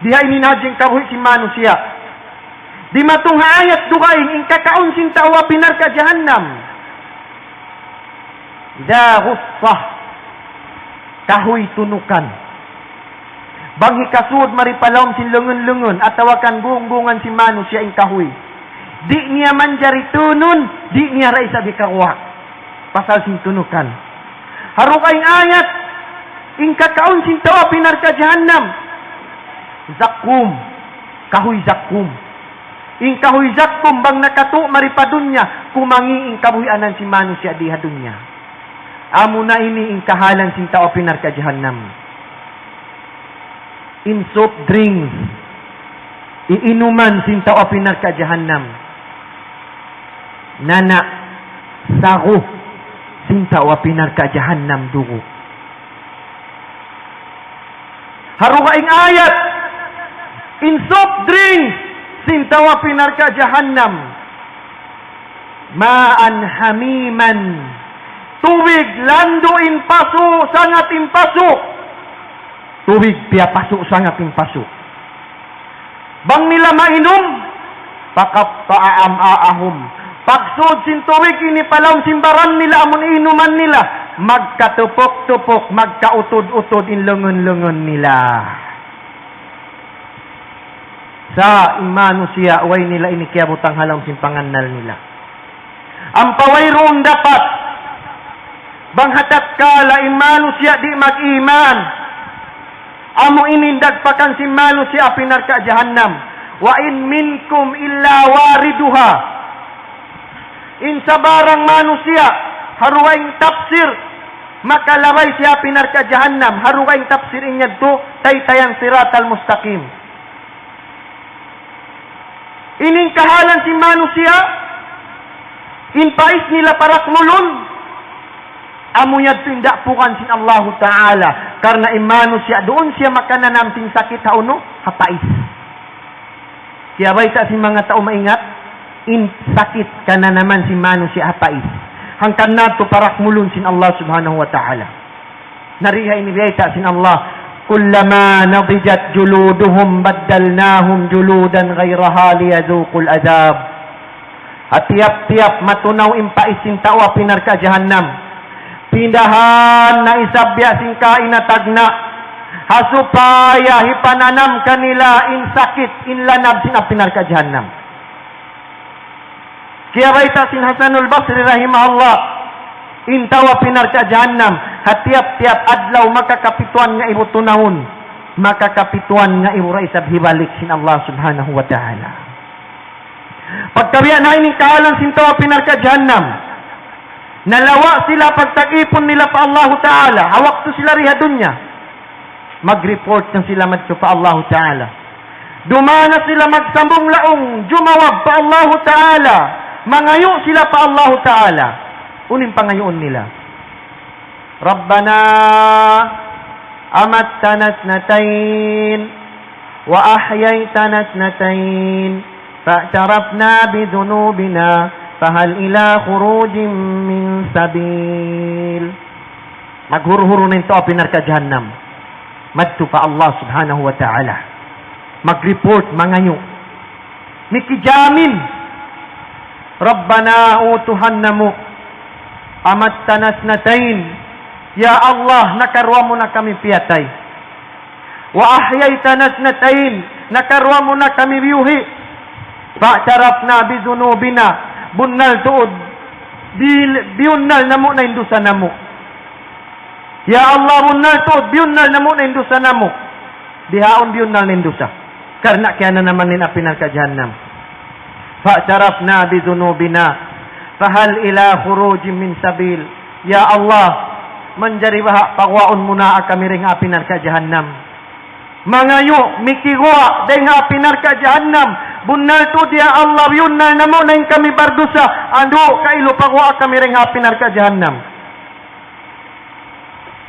Diha ini na hadja in kabuhi' sin manusiya'. Dimatung ha ayat dugaing in kakaun sin tau api narka' jahannam. ذا غصة. Kahuy tunukan. Bang hikasud mari pa lawm sin lungun-lungun, atawa kan gung-gungan sin manusiya' in kahuy. Di' niya manjari tunun, di' niya da isab hikaguwa'. Pasal sin tunukan. Ha dugaing ayat, in kakaun sin tau api narka' jahannam. Zakkum. Kahuy zakkum. In kahuy zakkum bang nakatu' mari pa dunya, kumangi' in kabuhianan sin manusiya' di ha dunya. Amuna ini in kahalan sin tau api narka' jahannam. In soft drinks, iinuman sin tau api narka' jahannam. Nana', sagu, sin tau api narka' jahannam dugu'. Ha dugaing ayat, in soft drinks, sin tau api narka' jahannam. ماء حميما. Tubig landu' in pasu', sangat in pasu'. Tubig piyapasu', sangat in pasu'. Bang nila mainum, فقطع أمعاءهم. Pagsud sin tubig ini pa lawm sin baran nila, amun inuman nila, magkatupuk-tupuk, magkautud-utud in lungun-lungun nila. Sa' in manusiya', way nila ini kiyabutang ha lawm sin pangannal nila. Ampa wayruun dapat, bang ha tatkala in manusiya' di' mag-iman, amu ini in dagpakan sin manusiya' api narka' jahannam. وإن منكم إلا واردها. In sabarang manusiya', ha dugaing tafsir, makalabay siya api narka' jahannam, ha dugaing tafsir in yadtu, taytayan siratal mustaqim. Ini in kahalan sin manusiya', in pais nila parakmulun, amu yadtu in daapukan sin Allahu Ta'ala. Karna' in manusiya' duun siya makananam sin sakit ha unu, ha pais. Kiyabayta' sin manga tau maingat, in sakit kananaman sin manusiya' ha pais. Hangkan na tuud parakmulun sin Allah Subhanahu wa Ta'ala. Na di ha ini biyayta' sin Allah, كلما نضجت جلودهم بدلناهم جلودا غيرها ليذوقوا العذاب. Ha tiyap-tiyap matunaw in pais sin tau api narka' jahannam, pindahan na isab biya' sin kaina tagna', ha supaya hipananam kanila in sakit, in lanab sin api narka' jahannam. Kiyabayta' sin Hasanul Basri rahimahullah, in tau api narka' jahannam, ha tiyap-tiyap adlaw makakapituan ngaibu tunawun, makakapituan ngaibu da isab hibalik sin Allah Subhanahu wa Ta'ala. Pagka biya' na ini in kahalan sin tau api narka' jahannam, nalawa' sila pagtag-ipun nila pa Allahu Ta'ala, ha waktu sila di ha dunya. Mag-report na sila madtu pa Allahu Ta'ala. Dumā na sila magsambung laung, jumawab pa Allahu Ta'ala. Mangayu' sila pa Allahu Ta'ala. Unu in pangayuun nila? ربنا أمتنا اثنتين وأحييتنا اثنتين فاعترفنا بذنوبنا فهل إلى خروج من سبيل. Maghuru-huru na in tau api narka' jahannam madtu pa Allah Subhanahu wa Ta'ala. Mag-report, mangayu'. Mikijamin. ربنا, O Tuhan namu', أمتنا اثنتين. Ya Allah, nakaruwa mu na kami piyatay. وأحييتنا اثنتين, nakaruwa mu na kami biyuhi'. فاعترفنا بذنوبنا, bunnal tuud, bi-, biyunnal namu' na in dusa namu'. Ya Allah, bunnal tuud, biyunnal namu' na in dusa namu'. Bihaun biyunnal na in dusa. Karna' kiyananaman in api narka' jahannam. فاعترفنا بذنوبنا فهل إلى خروج من سبيل. Ya Allah, manjari baha' paguwaun mu na kami dayn ha api narka' jahannam. Mangayu', mikiguwa' dayn ha api narka' jahannam. Bunnal tuud ya Allah, biyunnal namu' na in kami bardusa. Andu' kailu paguwa' kami dayn ha api narka' jahannam.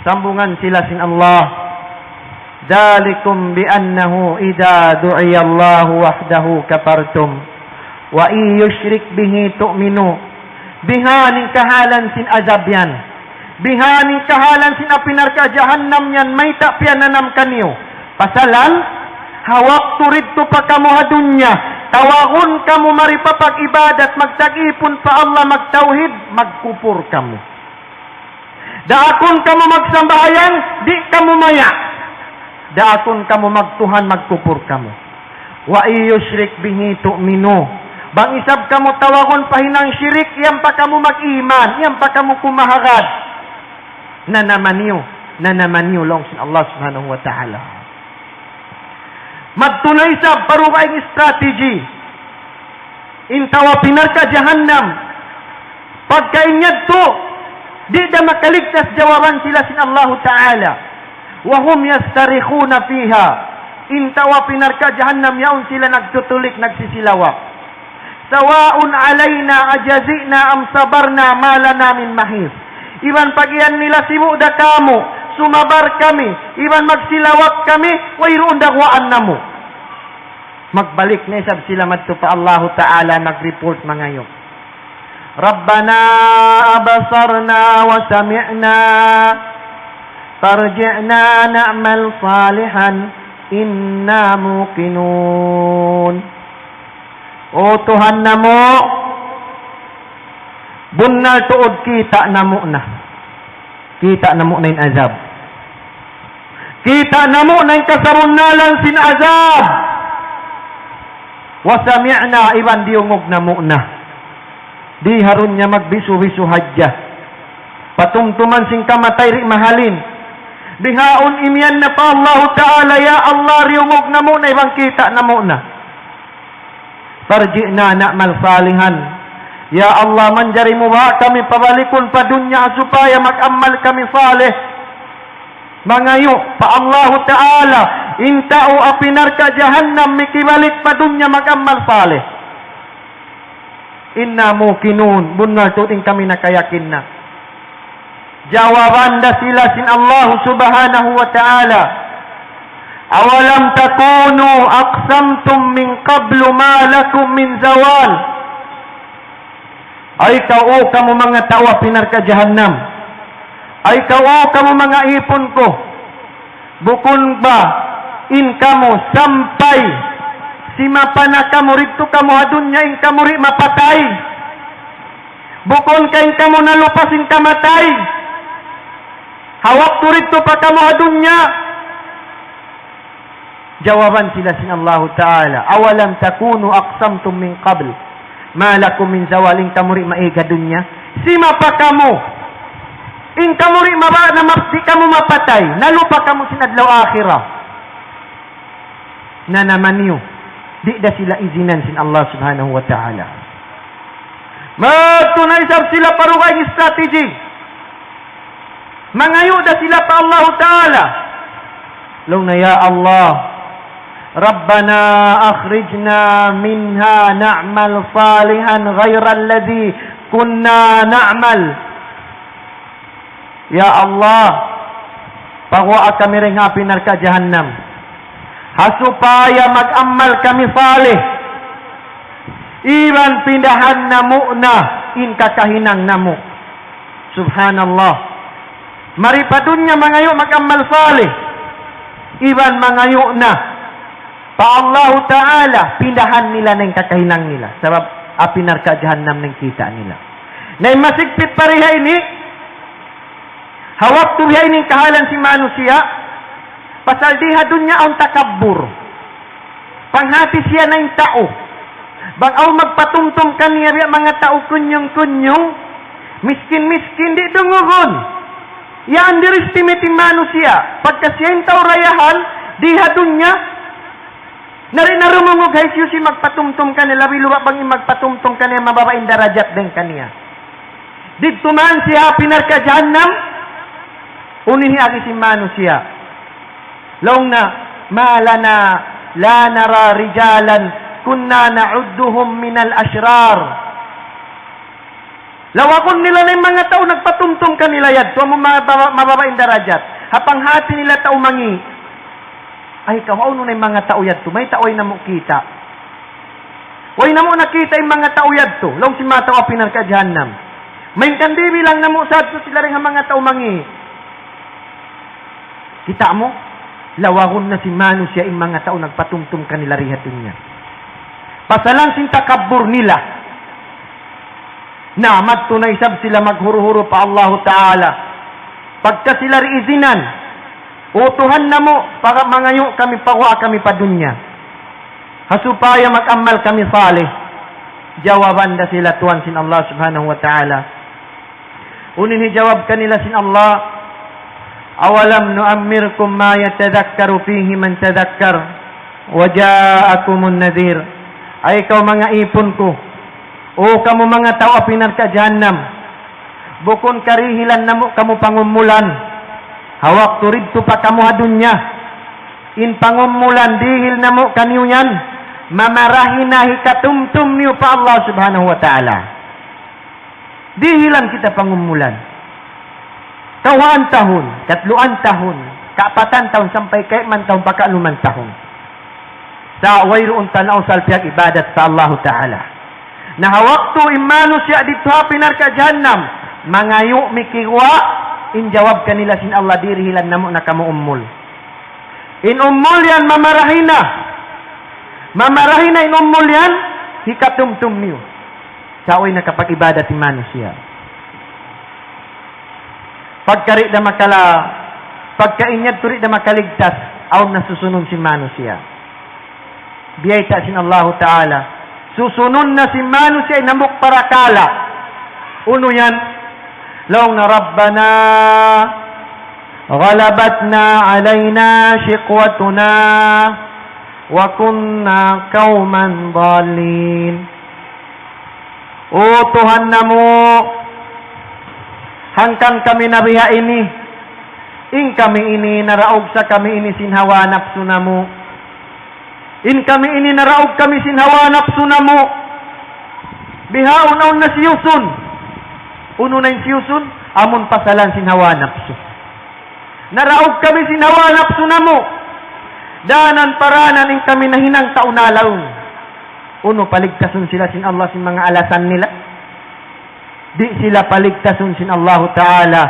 Sambungan sila sin Allah. ذلكم بأنه إذا دعي الله وحده كفرتم وإن يشرك به تؤمنوا. Bihan in kahalan sin azab yan. Bihan in kahalan sin api narka' jahannam yan, mayta' piyananam kaniyu. Pasalan, ha waktu didtu pa kamu ha dunya, tawagun kamu mari pa pag-ibadat, magtag-ipun pa Allah, magtawhid, magkupur kamu. Daakun kamu magsambahayang, di' kamu maya'. Daakun kamu magtuhan, magkupur kamu. وإن يشرك به تؤمنوا. Bang isab kamu tawagun pa hinang shirik, yan pa kamu mag-iman, yan pa kamu kumahagad. Nanama niyu, nanama niyu laung sin Allah Subhanahu wa Ta'ala. Madtu na isab pa dugaing strategy. In tau api narka' jahannam. Pagka in yadtu, di' da makaligtas, jawaban sila sin Allahu Ta'ala. وهم يصطرخون فيها. In tau api narka' jahannam yaun sila nagtutulik, nagsisilawak. سواء علينا أجزعنا أم صبرنا ما لنا من محيص. Iban pagiyan nila sibu' da kamu, sumabar kami, iban magsilawak kami, wayruun da guwaan namu'. Magbalik na isab sila madtu pa Allahu Ta'ala, mag-report, mangayu'. ربنا أبصرنا وسمعنا فارجعنا نعمل صالحا إنا موقنون. O Tuhan namu', bunnal tuud kita' namu' na. Kita' namu' na in azab. Kita' namu' na in kasabunnalan sin azab. وسمعنا, iban diyungug namu' na. Di' ha dunya magbisu-bisu hadja. Patumtuman sin kamatay di' mahalin. Bihaun imiyan na pa Allahu Ta'ala, ya Allah, diyungug namu' na iban kita' namu' na. فارجعنا نعمل صالحا. Ya Allah, manjari mu ba kami pabalikun pa dunya supaya mag-amal kami salih. Mangayu' pa Allahu Ta'ala, in tau api narka' jahannam mikibalik pa dunya mag-amal salih. إنا موقنون, bunnal tuud in kami nakayakin na. Jawaban da sila sin Allah Subhanahu wa Ta'ala. أولم تكونوا أقسمتم من قبل ما لكم من زوال. Ay kaw, o kamu manga tau api narka' jahannam. Ay kaw, o kamu manga ipun ku. Bukun ba in kamu sampay simapa na kamu didtu kamu ha dunya in kamu di' mapatay? Bukun ka in kamu nalupa sin kamatay ha waktu didtu pa kamu ha dunya? Jawaban sila sin Allahu Ta'ala, أولم تكونوا أقسمتم من قبل ما لكم من زوال, in kamu di' maig ha dunya? Simapa kamu. In kamu di' maba-, na map-, di' kamu mapatay. Nalupa kamu sin adlaw akhirat. Nanama niyu, di' da sila izinan sin Allah Subhanahu wa Ta'ala. Madtu na isab sila pa dugaing strategy. Mangayu' da sila pa Allahu Ta'ala. Laung na, "Ya Allah, ربنا أخرجنا منها نعمل صالحا غير الذي كنا نعمل." Ya Allah, paguwaa kami dayn ha api narka' jahannam. Ha supaya mag-amal kami salih. Iban pindahan namu' na in kakahinang namu'. Subhanallah. Mari pa dunya mangayu' mag-amal salih. Iban mangayu' na pa Allahu Ta'ala, pindahan nila na in kakahinang nila. Sabab api narka' jahannam na in kita' nila. Na in masigpit pa di ha ini, ha waktu bihaini in kahalan sin manusiya', pasal di ha dunya awn takabbur. Panghati siya na in tau. Bang awn magpatumtum kaniya biya' manga tau kunyung-kunyung, miskin-miskin, di' dungugun. Ya underestimate in manusiya'. Pagka siya in tau dayahan, di ha dunya, Na di' na dumungug ha hisiyu-siyu magpatumtum kaniya, labi-labi bang in magpatumtum kaniya mababa' in darajat dayn kaniya. Didtu man siya ha api narka' jahannam, unu in agi sin manusiya'. Laung niya, ما لنا لا نرى رجالا كنا نعدهم من الأشرار. Lawagun nila na in manga tau nagpatumtum kanila yadtu, amu mababa', mababa' in darajat. Ha panghati nila tau mangi'. Ay, kaw, hawnu na in manga tau yadtu, mayta' way namu' kita'. Way namu' nakita' in manga tau yadtu, laung sin manga tau api narka' jahannam. Malayngkan dibilang namu' sadtu sila dayn ha manga tau mangi'. Kita' mu, lawagun na sin manusiya' in manga tau nagpatumtum kanila di ha dunya. Pasalan sin takabbur nila. Na, madtu na isab sila maghuru-huru pa Allahu Ta'ala. Pagka sila di' izinan, "O Tuhan namu', paga-, mangayu' kami, paguwaa kami pa dunya. Ha supaya mag-amal kami salih." Jawaban da sila tuwan sin Allah Subhanahu wa Ta'ala. Unu in hijawab kanila sin Allah, أولم نعمركم ما يتذكر فيه من تذكر وجاءكم النذير. Ay kaw manga ipun ku, o kamu manga tau api narka' jahannam, bukun karihilan namu' kamu pangumulan, ha waktu didtu pa kamu ha dunya, in pangumulan dihil namu' kaniyu yan, mamarahi na hikatumtum niyu pa Allah Subhanahu wa Ta'ala. Dihilan kita pangumulan. Kawhaan tahun, katluan tahun, kaapatan tahun, sampay kayman tahun, pakaluman tahun. Sa' wayruun ta na usal piyag-ibadat pa Allahu Ta'ala. Na ha waktu in manusiya' didtu ha api narka' jahannam, mangayu' mikiguwa', in jawab kanila sin Allah, dirihilan namu' na kamu umul. In umul yan mamarahi na. Mamarahi na in umul yan, hikatumtum niyu. Sa' way nakapag-ibadat in manusiya'. Pagka di' da makala-, pagka in yadtu di' da makaligtas, awn na susunun sin manusiya'. Biyayta' sin Allahu Ta'ala. Susunun na sin manusiya' in hambuuk parakala'. Unu yan? Laung na, ربنا غلبت علينا شقوتنا وكنا قوما ضالين. O Tuhan namu', hangkan kami na biha ini, in kami ini naraug sa kami ini sin hawa napsu namu'. In kami ini naraug kami sin hawa napsu namu'. Bihaun awn na siyusun. Unu na in siyusun? Amun pasalan sin hawa napsu. Naraug kami sin hawa napsu namu'. Danan paranan in kami nahinang tau nalaung. Unu, paligtasun sila sin Allah sin manga alasan nila? Di' sila paligtasun sin Allahu Ta'ala.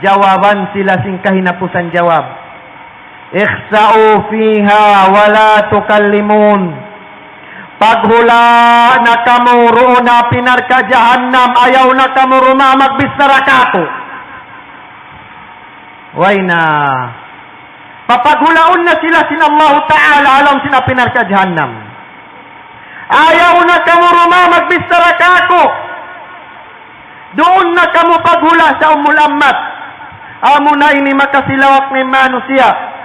Jawaban sila sin kahinapusan jawab. اخسئوا فيها ولا تكلمون. Paghula' na kamu duun ha api narka' jahannam, ayaw na kamu dumaug magbichara kāku'. Way na. Papaghulaun na sila sin Allahu Ta'ala ha lawm sin api narka' jahannam. Ayaw na kamu dumaug magbichara kāku'. Duun na kamu paghula' sa umul ammat. Amuna ini makasilawak na in manusiya'.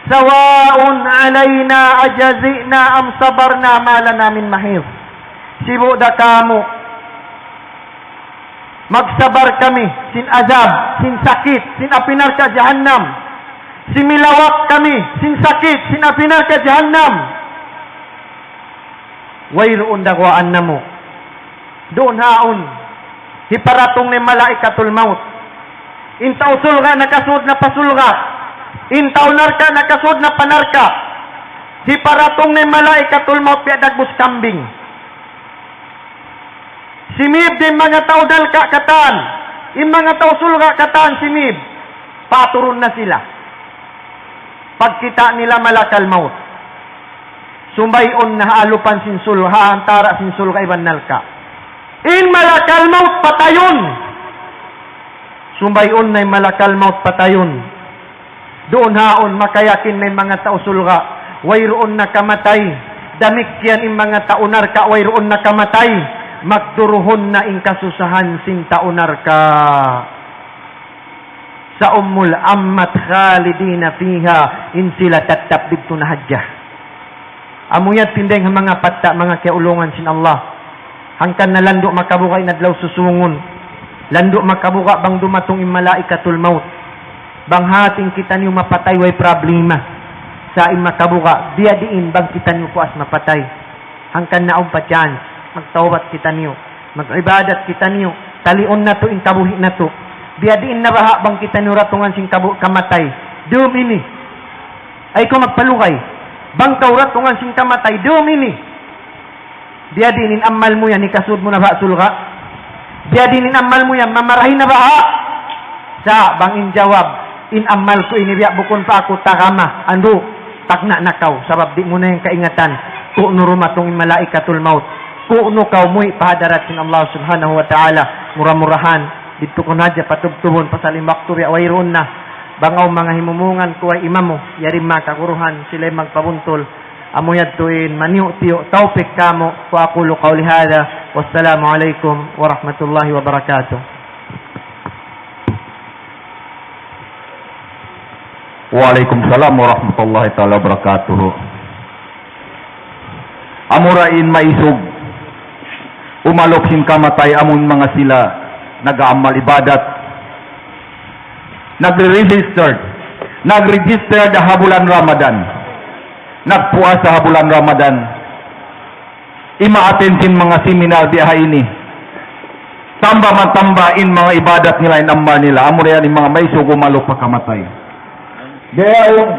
سواء علينا أجزعنا أم صبرنا ما لنا من محيص. Sibu' da kamu. Magsabar kami sin azab, sin sakit, sin api narka' jahannam. Similawak kami sin sakit, sin api narka' jahannam. Wayruun da guwaan namu'. Duun haun, hiparatung na in malaikatul maut. In tau surga' nakasud na pa surga'. In tau narka' nakasud na pa narka'. Hiparatung na in malaikatul maut biya' dagbus kambing. Simib da in manga tau narka' katan, in manga tau surga' katan simib. Paturun na sila. Pagkita' nila malakal maut. Sumbay'un na ha alupan sin surga', ha antara' sin surga' iban narka'. In malakal maut patayun. Sumbay'un na in malakal maut patayun. Duun haun makayakin na in manga tau surga', wayruun na kamatay. Damikkiyan in manga tau narka', wayruun na kamatay. Magduruhun na in kasusahan sin tau narka'. Sa umul ammat khalidina fiha, in sila tattap didtu na hadja. Amu yan tindeg ha manga patta', manga kiyaulungan sin Allah. Hangkan na landu' makabuga' in adlaw susungun. Landu' makabuga' bang dumatung in malaikatul maut. Bang hati in kitaniyu mapatay way problema. Sa' in makabuga', biyadiin bang kitaniyu puas mapatay. Hangkan na awn pa chance, magtawbat kitaniyu, mag-ibadat kitaniyu, taliun natu' in kabuhi' natu'. Biyadiin na baha' bang kitaniyu ratungan sin kabu-, kamatay. Dum ini. Ay kaw magpalugay. Bang kaw ratungan sin kamatay, dum ini. Biyadiin in amal mu yan, hikasud mu na baha' surga'? Biyadiin in amal mu yan, mamarahi na baha'? Sa' bang in jawab, in amal ku ini biya' bukun pa aku tagama, andu', tagna' na kaw, sabab di' mu na yan kaingatan. Ku'nu dumatung in malaikatul maut. Ku'nu kaw muwi' pa hadarat sin Allah Subhanahu wa Ta'ala. Mura-murahan, didtu ku na hadja patubtubun pasal in waktu biya' wayruun na. Bang awn manga himumungan ku way imamu, yari manga kaguruhan, sila in magpabuntul. Amu yadtu in maniyu'-tiyu' tawpik kāmu'. وأقول قولي هذا والسلام عليكم ورحمة الله وبركاته. Wa alaykum salam warahmatullahi taala wabarakatuh. Amura in maisug umalup sin kamatay, amu in manga sila nag-aamal ibadat, nagre-register, nagregister da ha bulan Ramadan, nagpuasa ha bulan Ramadan, ima-attend sin manga seminar biya' ha ini. Tamba matamba in manga ibadat nila, in amal nila. Amura yan in manga maisug umalup pa kamatay. Biya' yaun,